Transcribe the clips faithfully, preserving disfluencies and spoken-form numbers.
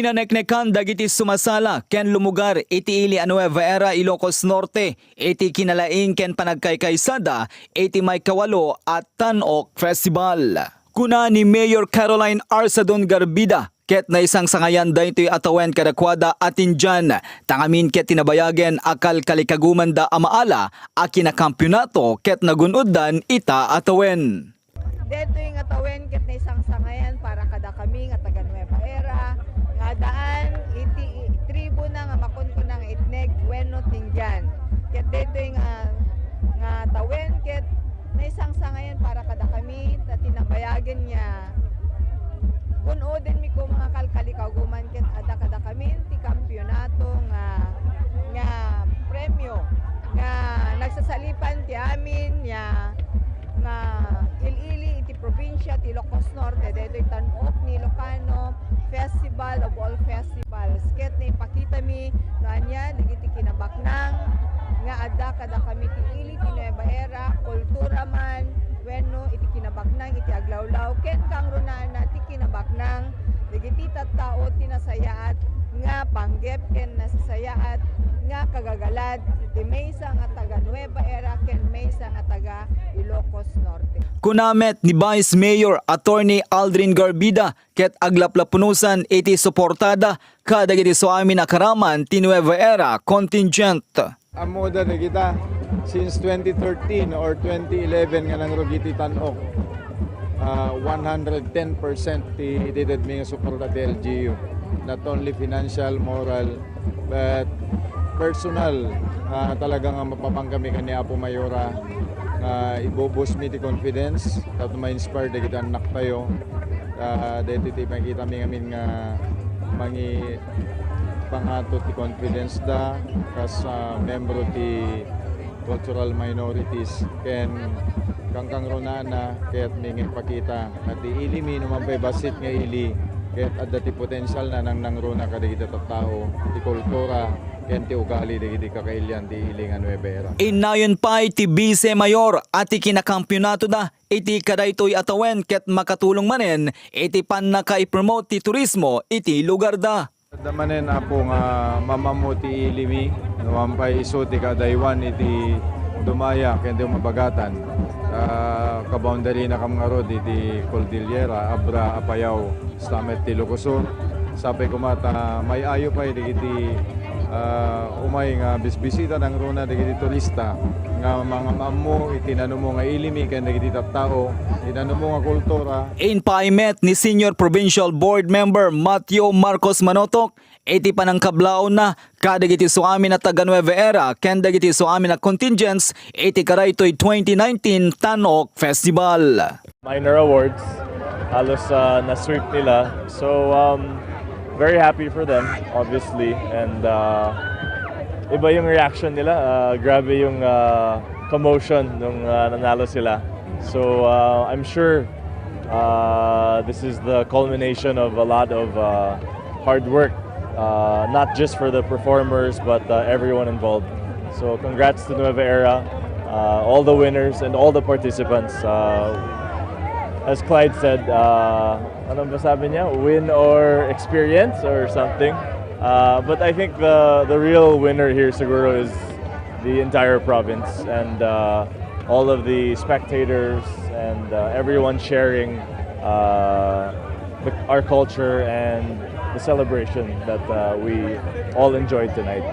Naneknekan dagiti sumasala ken lumugar iti ili a Nueva Era, Ilocos Norte, iti kinalaing ken panagkaykaysada iti maikawalo a Tan-ok Festival. Kuna ni Mayor Caroline Arsadon Garbida, ket naisangsangayan daytoy a tawen kadakuada a tindian, tangamin ket tinabayagen a kalkalikagumanda a maala a kinakampionato ket nagun-oddan ita a tawen. Daytoy nga tawen ket naisangsangayan para kadakami nga taga Nueva Era, nga addaan iti tribuna nga makunkuna nga itneg wenno tindian. Ket daytoy nga, nga tawen ket naisangsangayan para kadakami, ta tinabayagen nga gun-odenmi koma nga kalkalikaguman ket adda kadakami ti kampionato nga, nga premio nga nagsasalipan ti amin nga, nga il-ili iti probinsia ti Ilocos Norte, daytoy Tan-ok ni Ilocano, Festival of All Festivals. Ket naipakitami no ania dagiti kinabaknang nga adda kadakami ti ili ti Nueva Era, kultura man, wenno iti kinabaknang iti aglawlaw, ken kangrunaanna ti kinabaknang dagiti tattao ti nasayaat nga panggep ken nasasayaat nga kagagalad ti maysa nga taga Nueva Era ken maysa nga taga Ilocos Norte. Kuna met ni Vice Mayor Attorney Aldrin Garbida, ket aglaplapunosan iti suportada kadagiti suamin a karaman ti Nueva Era contingent. Ammoda dagita since twenty thirteen or twenty eleven nga nangrugi ti Tan-ok. Ah, one hundred ten percent ti itedmi nga suporta ti L G U. Not only financial, moral, but personal. Ah, talaga nga mapapan kami ken ni Apo Mayora nga ibubusmi ti confidence tapno ma-inspire dagiti annaktayo. Ah, daytoy ti makitami ngamin nga mangipangato ti confidence da kas, ah, membro ti cultural minorities ken kangkangrunaanna ket mi nga ipakita nga ti ilimi no man pay bassit nga ili ket adda ti potensial na nangnangruna kadagiti tattao ti kultura ken ti ugali dagiti kakailian ti ili nga Nueva Era. Innayon pay ti Vice Mayor a ti kinakampionatoda iti kadaytoy a tawen ket makatulong manen iti pannakaipromote ti turismo iti lugarda. Adda manen, Apo, nga maam-ammo ti ilimi, no man pay isu ti kaadaywan iti dumaya ken ti umabagatan. Ah, kaboundary na kam ngarud iti Cordillera, Abra, Apayao, kasta met ti Ilocos Sur. Sapay koma ta may-ayo pay dagiti, ah, umay nga bisbisita nangruna dagiti turista nga mangam-ammo iti nanumo nga ilimi ken dagiti tattao, iti nanumo nga kultura. Impaimet ni Senior Provincial Board Member Matthew Marcos Manotok iti panangkablaawna kadagiti suamin a taga Nueva Era ken dagiti suamin a contingents iti kadaytoy twenty nineteen Tan-ok Festival. Minor awards, halos, ah, na-sweep nila. So, um, very happy for them, obviously. And, ah, iba yung reaction nila. Ah, grabe yung, ah, commotion nung, ah, nanalo sila. So, ah, I'm sure, ah, this is the culmination of a lot of, ah, hard work, uh, not just for the performers, but, uh, everyone involved. So congrats to Nueva Era, uh, all the winners and all the participants. Uh, as Clyde said, uh, ano ba sabi niya? Win or experience or something. Uh, but I think the, the real winner here siguro is the entire province and, uh, all of the spectators and, uh, everyone sharing, uh, the, our culture and the celebration that, uh, we all enjoyed tonight.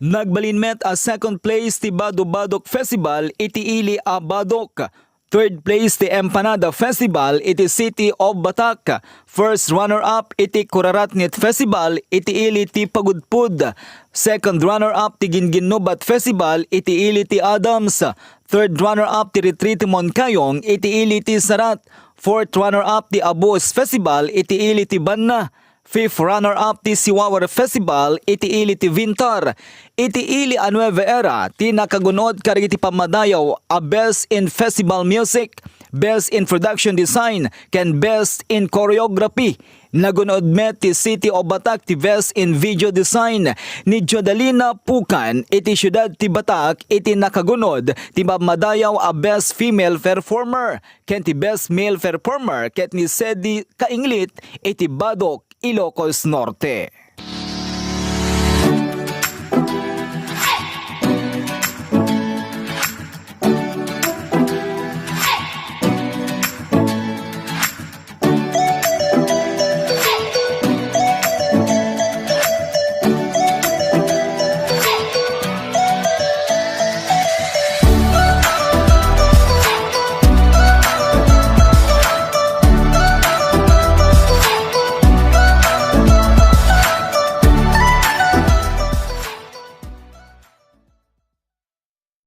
Nagbalin met a second place ti Bado Badok Festival iti ili a Badok. Third place ti Empanada Festival iti City of Batac. First runner-up iti Kuraratnit Festival iti ili ti Pagudpud. Second runner-up ti Ginginnubat Festival iti ili ti Adams. Third runner-up ti Retreat Monkayong iti ili ti Sarat. Fourth runner-up ti Abus Festival iti ili ti Banna. Fifth runner-up ti Siwawar Festival iti ili ti Vintar. Iti ili a Nueva Era ti nakagun-od kadagiti pammadayaw a Best in Festival Music, Best in Production Design, ken Best in Choreography. Nagun-od met ti City of Batac ti Best in Video Design ni Jodalina Pucan iti siudad ti Batac iti nakagun-od ti pammadayaw a Best Female Performer ken ti Best Male Performer ket ni Sedi Kainglit iti Badok Ilocos Norte.